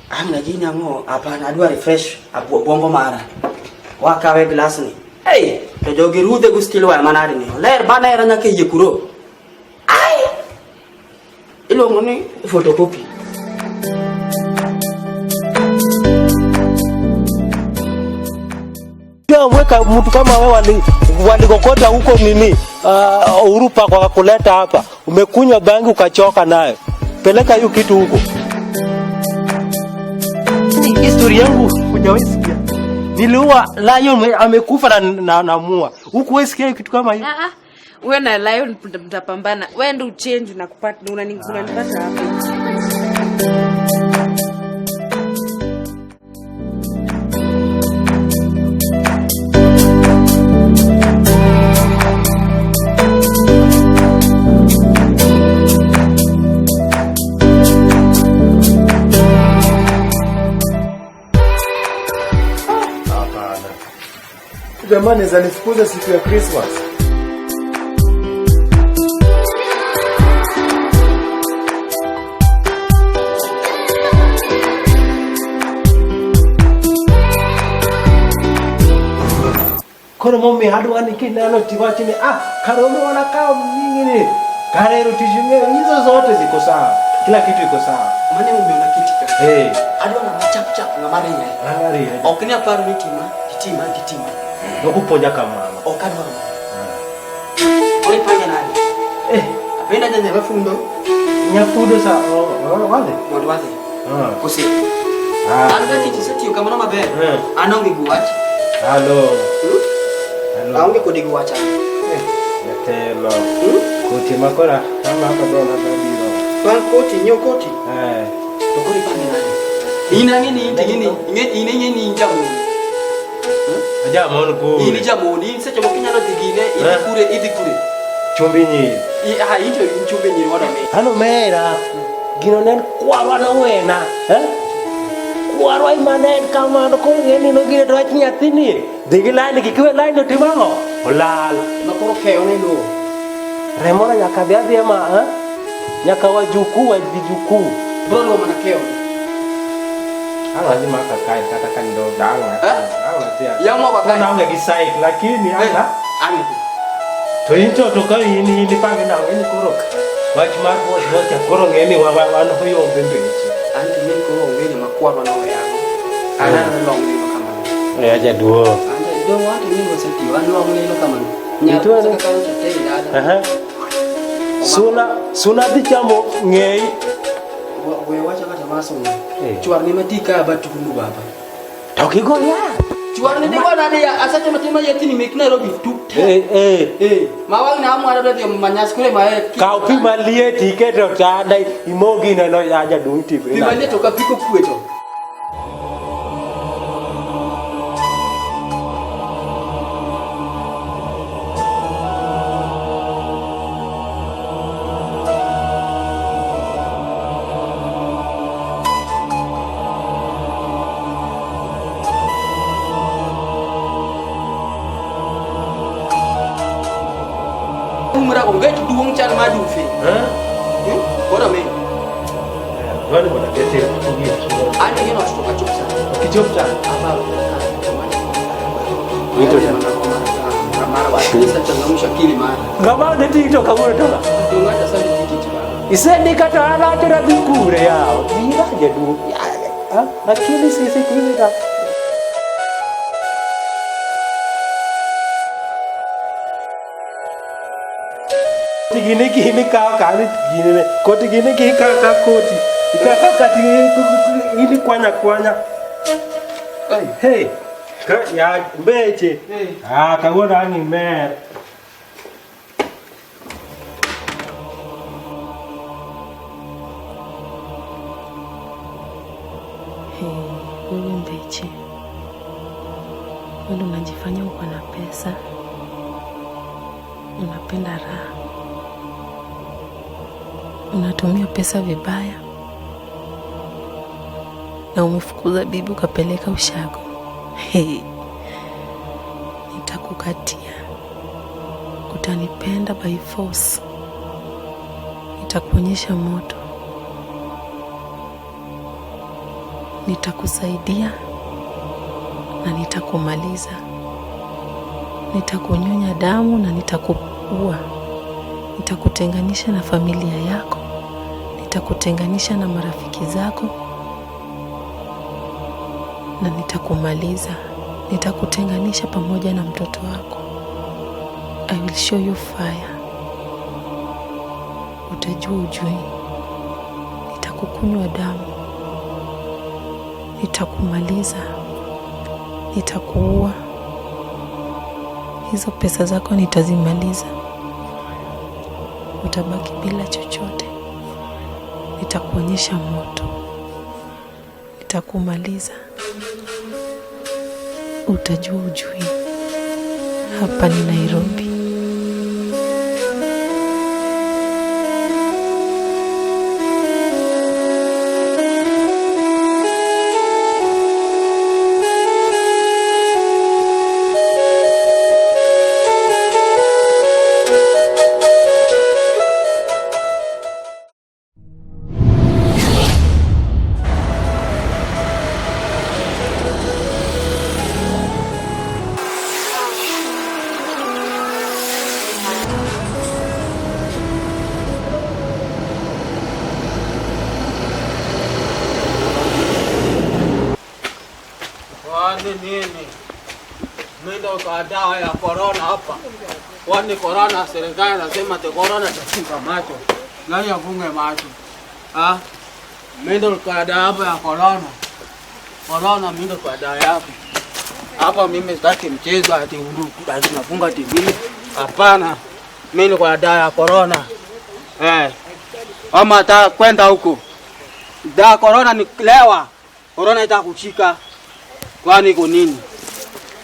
Ang' na gini ang'o? Hapana, adwa refresh obwongo mara. Wakawe glass ni. Hey, to jogi rudhe go steel wire manade ni. Ler banera nyaka e yie kuro. Ai! Iluongo ni photocopy. Weka mtu kama wewe walikokota huko nini Uhuru Park wakakuleta hapa, umekunywa bangi ukachoka nayo, peleka hiyo kitu huko. Historia yangu hujawahi sikia. Niliua lion amekufa na mua. Huku sikia kitu kama hiyo. Ah ah. Wewe na lion mtapambana. Wewe ndio uchange na kupata unanipata hapa. Jamani, zanifukuza siku ya Christmas. Koro momiyo adwa ni kineno tiwachi ni ah, kare wanakaa nyingi kare tich ng'eyo hizo zote ziko sawa, kila kitu iko sawa. Mane umeona kiti ka. Eh, Adwa ng'ama chap chap ng'ama ringe. ng'ama ringe. Ok ni aparo ni tima, titima, titima. Nokupuonja kamano. Ok adwaro. Koro ipange nade? Eh, Apenda nyanya mafundo nyafundo sa wadhi. mondo wadhi. Ah. Kose. Ah. An ka tich isetiyo kamano maber. Eh. An aonge gi wach. Halo. Hmm? Halo. Aonge kodi gi wach an. Eh, jatelo. Hmm? Koti makora kama hapa dona biro. Bang' koti, nyiew koti. Eh. To koro ipange nade? In ang'e ni in ting'e ni ing'e in ing'e ni in jamon. Ajamon kure. In jamon, in seche moko inyalo dhi gine, idhi Eh. kure, idhi kure. Chumbi nyiri. Ah, in to in chumbe nyiri wadwa mi. Ano mera. Gino ne en kwarwa nowena. Eh? Kwarwa ema ne en kamano koro ng'e ni nogine to wach nyathini. Dhi gi line kik iwe line otim ang'o? Olal. Ma koro keyo ne lowo. Remona nyaka dhi adhiya ma eh? Nyaka wajukuu wa vijukuu. Bro luwo mana keyo. Ang' adhi maka kae kata ka ndo dang'. Eh? Ang' adhi. Yaw moko kae. Naonge gi site lakini Eh, anga. ang' To in to ka in ipange nang'o ni koro wach mar boss boss koro ng'e ni wan oyombe mbeche. An to ng'e ni koro onge ni makwarwa noweyago. An aneno long neno kamano. Eh jaduong'. An to dong an to ng'e ni wasetiyo, an long neno kamano. Nyar Ituo ne- kaka kawo cha te dala. Aha. Suna dhi chamo ng'eyi. We wacha kata masomo. Eh. Chwar ni mati ka ba tundu baba. To kigo yath. Chwar ni digo nade ya asache matin ma yetini mek Nairobi tu. Eh eh. Eh, ma wang' na amwaro dhi manyas kure ma e. Kaw pi maliet iket e otanda imogi neno ya jaduong' timri. Pi maliet ok apiko kwe to. Umra go get duong chal ma dufe. Eh? Koro me. Wani mondo akete gi An gi no to kachop sa. Kichop cha. Aba. Wito cha. Mara wa changamsha akili mara. Ng'ama ne ti to kawuono to ng'a? Dong ata sani tich baba. Isendika to an acho nadhi kure yawa. Bira jaduong'. Ah, akili sisi kwini ka. Gini gini kawo kani gini ne koti gini gi kawo ka koti ikawo ka kati ini kwanya kwanya. Hey. Hey, ka ya mbeche. Hey. Ah, kawuono ang' imer. Hey, wewe Mbeche, wewe unajifanya uko na pesa, unapenda raha, unatumia pesa vibaya, na umefukuza bibi ukapeleka ushago. Hey, nitakukatia, utanipenda by force, nitakuonyesha moto. Nitakusaidia na nitakumaliza. Nitakunyonya damu na nitakuua. Nitakutenganisha na familia yako. Nitakutenganisha na marafiki zako na nitakumaliza. Nitakutenganisha pamoja na mtoto wako. I will show you fire. Utajua ujui. Nitakukunywa damu. Nitakumaliza. Nitakuua. Hizo pesa zako nitazimaliza. Utabaki bila chochote. Nitakuonyesha moto. Nitakumaliza. Utajua ujui. Hapa ni Nairobi. Kwani nini? Mimi ndo kwa dawa ya corona hapa. Kwani corona, serikali nasema te corona tafunga macho. Nani afunge macho? Ah? Mimi ndo kwa dawa hapa ya corona. Corona mimi ndo kwa dawa yako. Hapa mimi sitaki mchezo ati tunafunga TV. Hapana. Mimi ni kwa dawa ya corona. Eh. Ama hata kwenda huko. Dawa corona ni lewa. Corona itakushika. Kwani iko nini?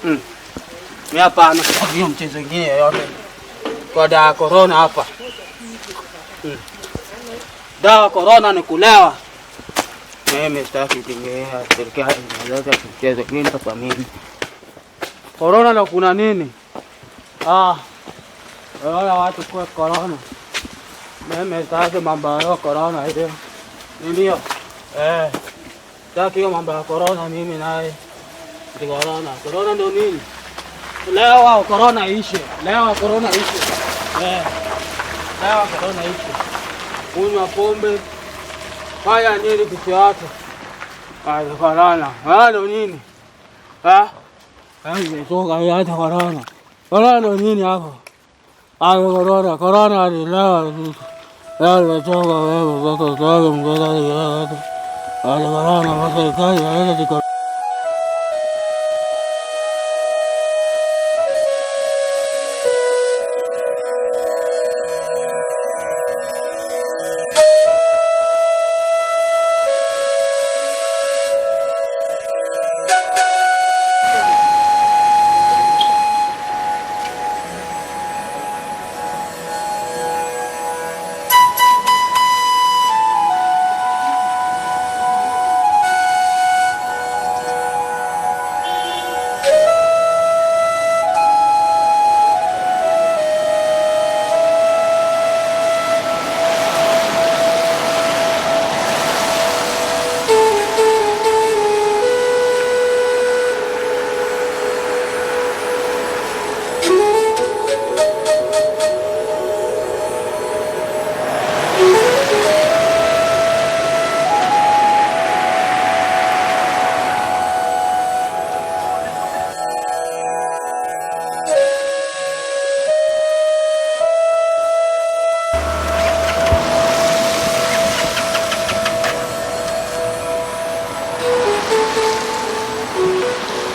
Mimi hapana, hiyo mchezo mwingine yoyote. Kwa dawa corona hapa. Dawa corona ni kulewa. Mimi sitaki kuingia serikali inaleta mchezo mwingine hapa mimi. Corona na kuna nini? Ah. Wala watu kwa corona. Mimi sitaki mambo ya corona hiyo. Ndio. Eh. Sitaki hiyo mambo ya corona mimi naye. Corona, corona ndio nini? Leo corona ishe. Leo corona ishe. Eh. Leo corona ishe. Kunywa pombe. Fanya nini kitu yako? Ah, corona. Ah, ndio nini? Ah? Ah, nimetoka hata corona. Corona ndio nini hapo? Ah, corona, corona ni leo. Leo nimetoka wewe, sasa sasa mgoza. Ah, corona, sasa sasa.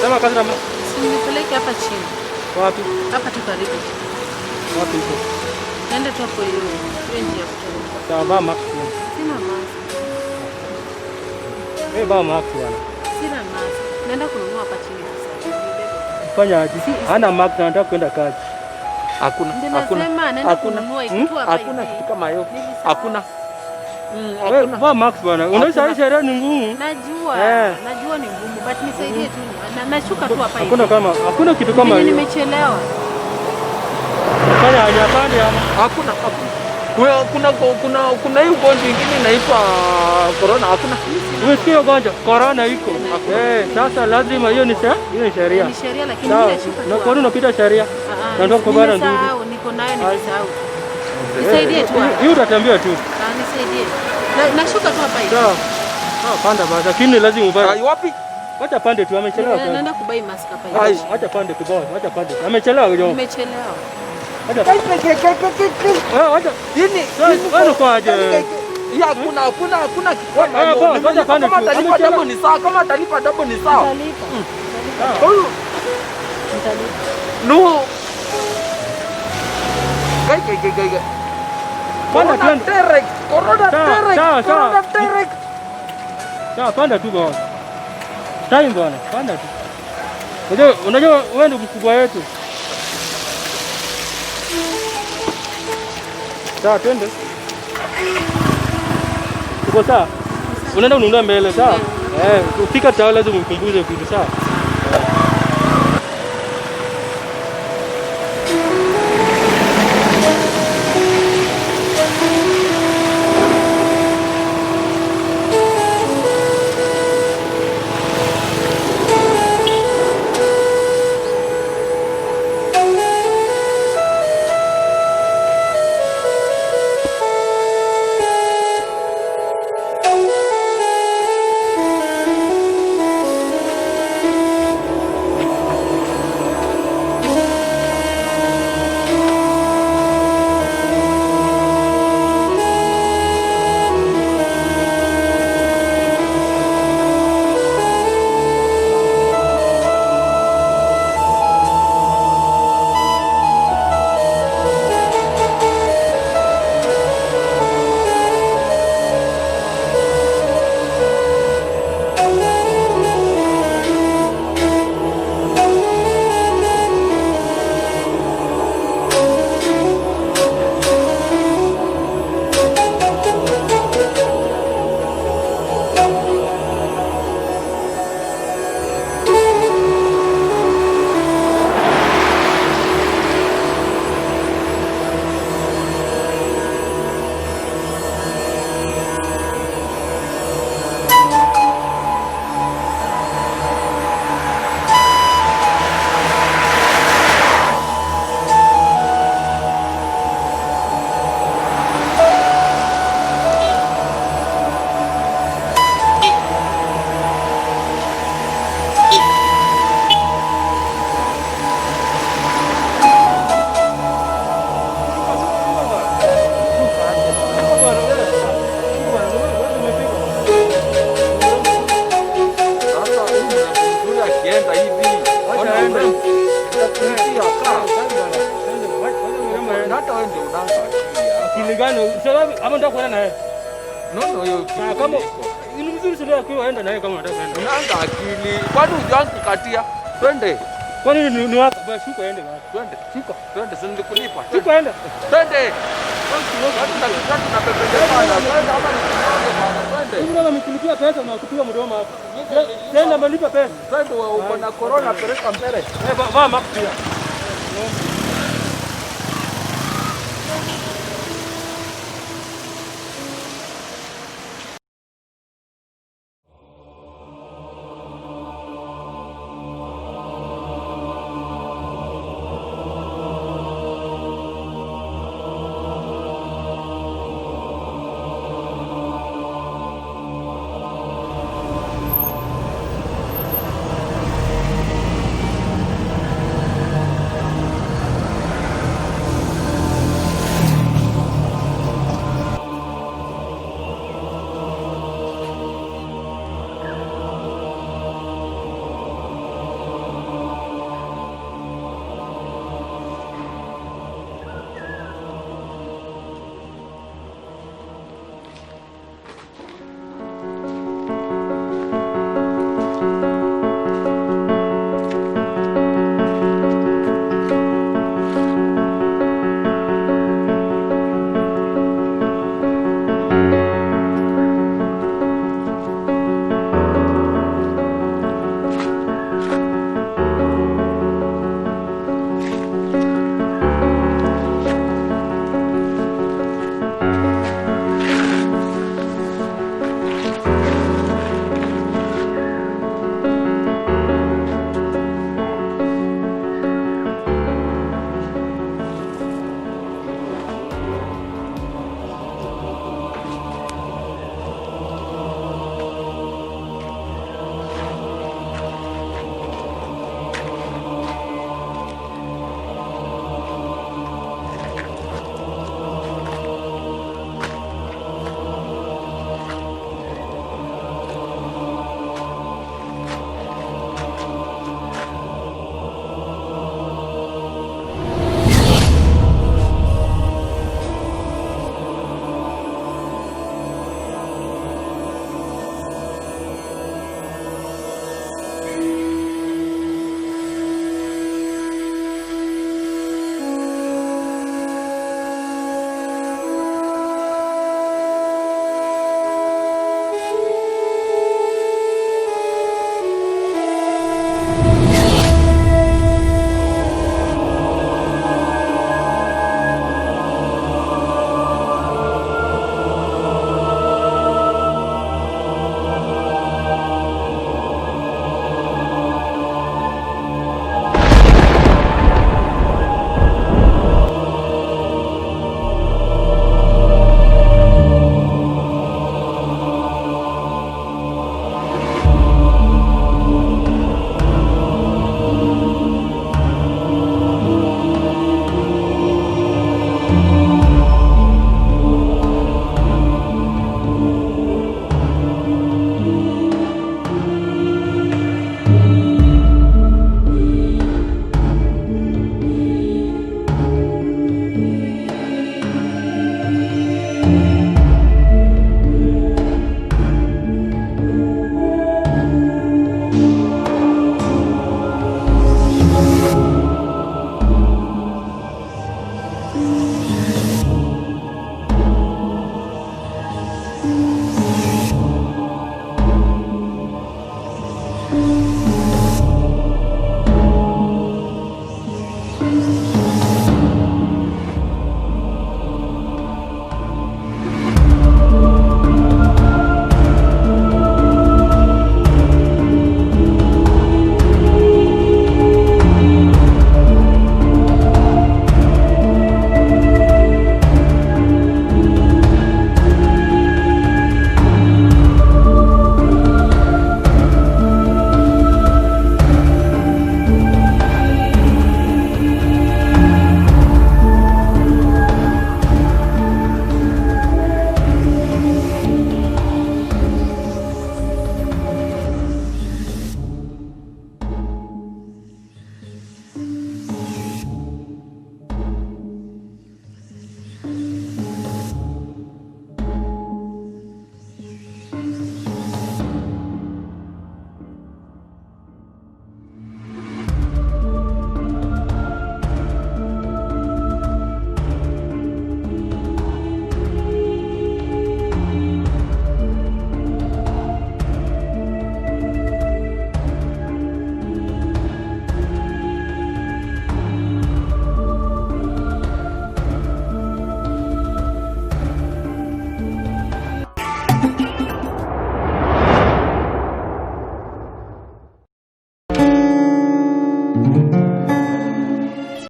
Sema kazi na Nipeleke hapa chini. Wapi? Hapa tu karibu. Wapi huko? Nenda tu hapo hiyo. Hiyo njia kutoka. Sawa, vaa mask. Sina mask. Wewe vaa mask bwana. Sina mask. Naenda kununua hapa chini sasa. Fanya aje? Hana mask na anataka kwenda kazi. Hakuna, hakuna. Naenda kununua kitu hapa. Hakuna kitu kama hiyo. Hakuna. Wewe vaa mask bwana. Unajua sheria ni ngumu. Najua, najua ni ngumu, but nisaidie tu. Nashuka tu hapa hivi. Hakuna kitu kama hiyo. Nimechelewa. Fanya aje afande ama? Hakuna, hakuna. Kuna hii ugonjwa ingine inaitwa corona hakuna. Umesikia ugonjwa? Corona iko. Sasa lazima hiyo ni sheria. Ni sheria lakini mimi nashuka tu. Na kwa nini unapita sheria? Na ndio kwa bana ndugu. Nimesahau, niko nayo nimesahau. Nisaidie tu hapa. Hiyo utatembea tu. Nisaidie. Nashuka tu hapa hivi. Sawa. Sawa, panda basi. Lakini lazima uvae. Wapi? Wacha pande tu, amechelewa. Naenda kubai mask hapa hivi. Wacha pande tu boss, wacha pande. Amechelewa kidogo. Nimechelewa. Wacha. Wacha. Nini? Wewe uko aje? Ya hakuna kikwama. Kama atalipa double ni sawa, kama atalipa double ni sawa. Nitalipa. Huyu. Nitalipa. No. Gai. Panda twende. Corona direct. Corona direct. Sawa, panda tu boss. Time bwana, panda tu. Unajua wewe ndio mkubwa wetu. Sawa, twende. Uko sawa? Unaenda ununua mbele, sawa? Ukifika tao lazima ukumbuze kitu, sawa? Twende. Kwani ni wapi? Basi shuka ende basi. Twende. Shuka. Twende, si nilikulipa. Shuka ende. Twende. Twende. Mimi kama nikulipia pesa na kupiga mdomo hapa. Tena malipa pesa. Twende, uko na corona peleka mbele. Vaa mask pia.